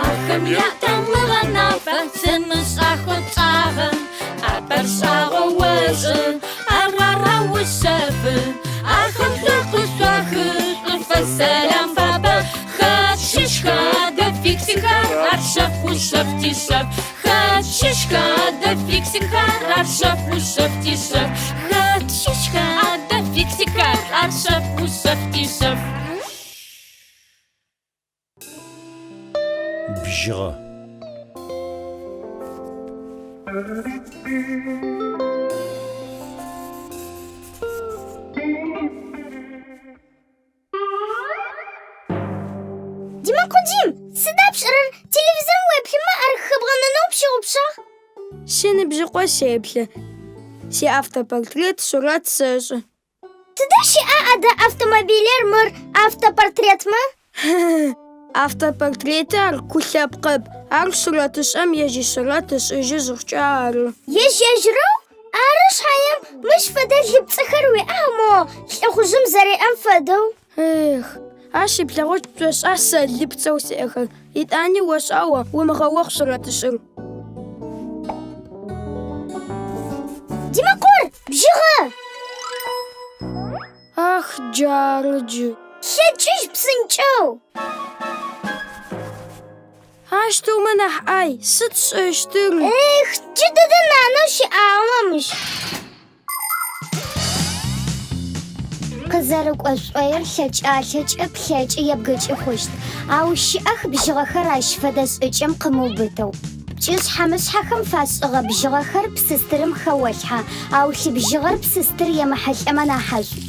Ахэм ятамыгъэ нафэ зымышӏахэу тшӏагъэ, ӏапэр шӏагъоу ошӏы, ар араушъэфы. Ахэм шӏур къышъуахы, шӏуфэс сэлам фабэ. Хэт щыщха адэ фиксикхэр, ар шъэф ушъэф тишъэф. Хэт щыщха адэ фиксикхэр, ар шъэф ушъэф тишъэф. Хэт щыщха адэ фиксикхэр, ар шъэф ушъэф тишъэф. Бжьыгъэ. Димэкъо Дим, сыда пшӏэрэр? Телевизорым уеплъымэ ар хэбгъэнэнэу пщыгъупшагъ? Синыбжьыкъо сеплъы. Сиавтопортрет сурэт сэшӏы. Тыдэ щыӏа адэ автомобилыр мыр автопортретмэ? Автопортретыр ар ку лъэпкъэп, ар сурэтышӏэм ежь исурэт ышӏыжьы зыхъукӏэ ары. Ежь-ежьырэу? Ары шъхьаем, мыщ фэдэ лыпцӏэхэр уиӏа мо лӏыхъужъым зэриӏэм фэдэу? Эх, ащ иплъэгъу шъошӏа сэ лыпцэу сиӏэхэр, етӏани ошӏа о умыгъэохъу сурэтышӏыр. Димэкъор, бжьыгъэ! Ах, джары джы. Лъэкӏыжь псынкӏэу! Ащтыумэ нахь ӏай, сыд сшӏэщтыр? Эх, джы дэдэ нанэу щыӏагъэмэ мыщ. Къызэрыкӏо шӏоир лъэкӏалъэкӏэ плъэкӏы ебгыкӏы хъущт, ау щыӏэх бжьыгъэхэр ащ фэдэ шӏыкӏэм къымыубытэу. Пкӏышъхьэ-мышъхьэхэм фашӏыгъэ бжьыгъэхэр псы стырым хэолъхьэ, ау лъы бжьыгъэр псы стыр емыхьылӏэмэ нахьышӏу.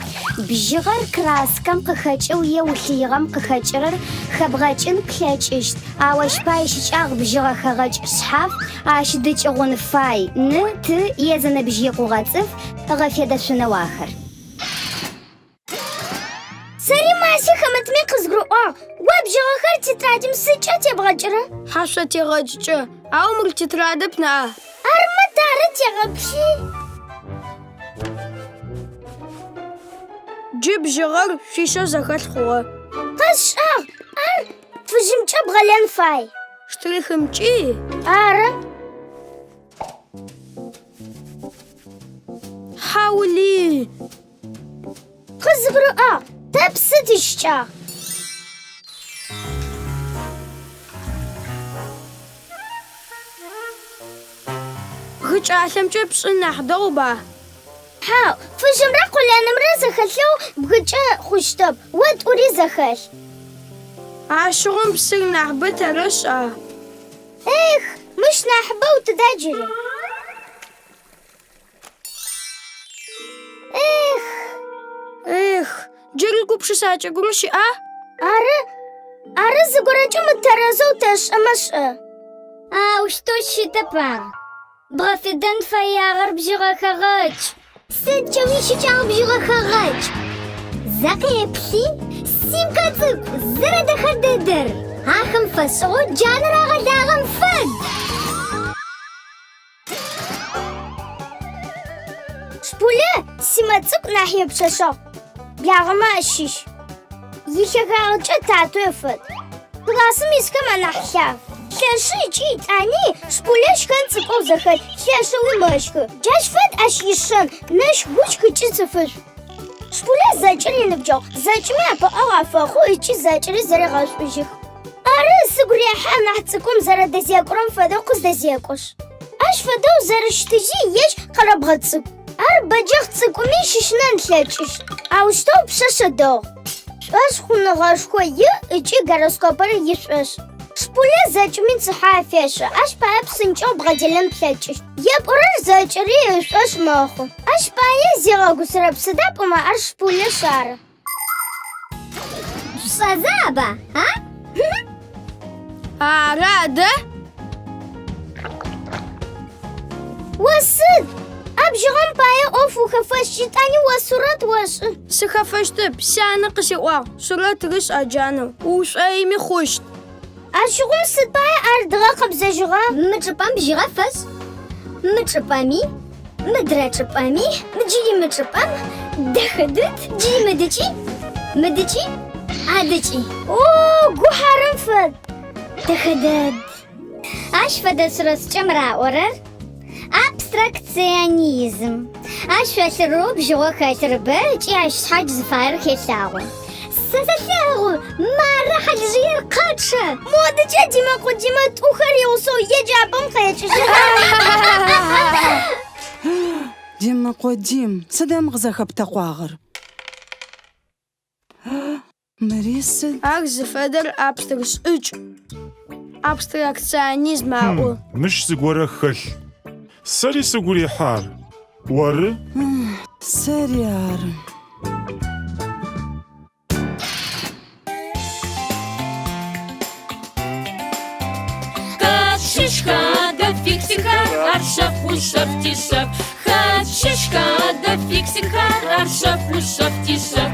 Бжьыгъэр краскэм къыхэкӏэу е улъыигъэм къыхэкӏырэр хэбгъэкӏын плъэкӏыщт, ау ащ пае ищыкӏагъ бжьыгъэ хэгъэкӏ шъхьаф, ащ дыкӏыгъун фай ны, ты е зыныбжь икъугъэ цӏыф ыгъэфедэшъунэу ахэр. Сэри маси хэмытми къызгурыӏуагъ, о бжьыгъэхэр тетрадым сыдкӏэ тебгъэкӏырэ? Хьашъо тегъэкӏыкӏэ, ау мыр тетрадэп ныӏа. Армэ тары тегъэплъи. Джы бжьыгъэр шъуищэу зэхэлъ хъугъэ. Къэсшӏагъ, ар фыжьымкӏэ бгъэлэн фай. Штрихымкӏи? Ары. Хьаули! Къызгурыӏуагъ, тэ псы тищыкӏагъ. Бгыкӏалъэмкӏэ пшӏын нахь дэгъуба? Хьау, фыжьымрэ къолэнымрэ зэхэлъэу бгыкӏэ хъущтэп, о тӏури зэхэлъ. Ащыгъум псыр нахьыбэ тэрэшӏа? Эх, мыщ нахьыбэу тыда джыри? Эх! Эх, джыри гупшысакӏэ горэ щыӏа? Ары, ары зыгорэкӏэ мытэрэзэу тэшӏэмэ шӏэ? Аущтэу щытэп ар. Бгъэфедэн фэягъэр бжьыгъэ хэгъэкӏ. Сыдкӏэ уищыкӏагъ бжьыгъэ хэгъэкӏ? Зэ къеплъи, Симка цӏыкӏу, зэрэдэхэ дэдэр! Ахэм фэшӏыгъэу джанэр агъэлагъэм фэд! Шпулэ Симэ цӏыкӏу нахь ипшъэшъэгъу, благъэмэ ащыщ. Илъэгагъэкӏэ татэ фэд. Классым исхэм анахь лъаг. Лъэшы ыкӏи итӏани Шпулэ щхэн цӏыкӏоу зэхэлъ, лъэшэуи мэщхы. Джащ фэд ащ ишэн, нэщх-гущх ыкӏи цӏыфышӏу. Шпулэ зэкӏэри иныбджэгъу, зэкӏэми ӏэпыӏэгъу афэхъу ыкӏи зэкӏэри зэрегъэшӏужьых. Ары, сыгу рехьы анахь цӏыкӏум зэрэдэзекӏорэм фэдэу къыздэзекӏошъ. Ащ фэдэу зэрэщытыжьи ежь къэрэбгъэ цӏыкӏу. Ар бэджэхъ цӏыкӏуми щыщынэн ылъэкӏыщт. Аущтэу пшъэшъэ дэгъу. Шӏошъхъуныгъэшхо иӏ ыкӏи гороскопыр ишӏошъ. Шпулэ зэкӏэми цыхьэ афешӏы, ащ пае псынкӏэу бгъэделэн плъэкӏыщт. Епӏорэр зэкӏэри ышӏошъ мэхъу. Ащ пае зигъэгусэрэп, сыда пӏомэ ар шпулэшъ ары. Шъушӏэзэ аба, а? Ары адэ? О сыд? А бжьыгъэм пае ӏоф ухэфэщт, етӏани о сурэт ошӏы. Сыхэфэщтэп, сянэ къысиӏуагъ, сурэт рышӏ а джанэм, ушӏоими хъущт. Ащыгъум сыд пае ар дгъэкъэбзэжьыгъа? Мы чӏыпӏэм бжьыгъэ фэшӏ. Мы чӏыпӏэми, мыдрэ чӏыпӏэми, джыри мы чӏыпӏэм, дэхэ дэд, джыри мыдыкӏи. Мыдыкӏи, адыкӏи. О, гухьарэм фэд. Дэхэ дэд. Ащ фэдэ сурэтшӏыкӏэм раӏорэр абстракционизм. Ащ шъолъырэу бжьыгъэу хэлъыр бэ ыкӏи ащ шъхьадж зыфаер хелъагъо. Сэ сэлъэгъу, мары хьалыжъыер къэчъэ. Модыкӏэ Димэкъо Димэ тӏухэр игъусэу еджапӏэм къекӏыжьы. Димэкъо Дим, сыда мы къызэхэптэкъуагъэр? Мыри сыд? Ар зыфэдэр абстр шӏыкӏ. Абстракционизм аӏо. Мыщ зыгорэ хэлъ. Сэри сыгу рехьы ар. Оры? Сэри ары. Хэт щыщха адэ фиксикхэр, ар шъэф ушъэф тишъэф. Хэт щыщха адэ фиксикхэр, ар шъэф ушъэф тишъэф.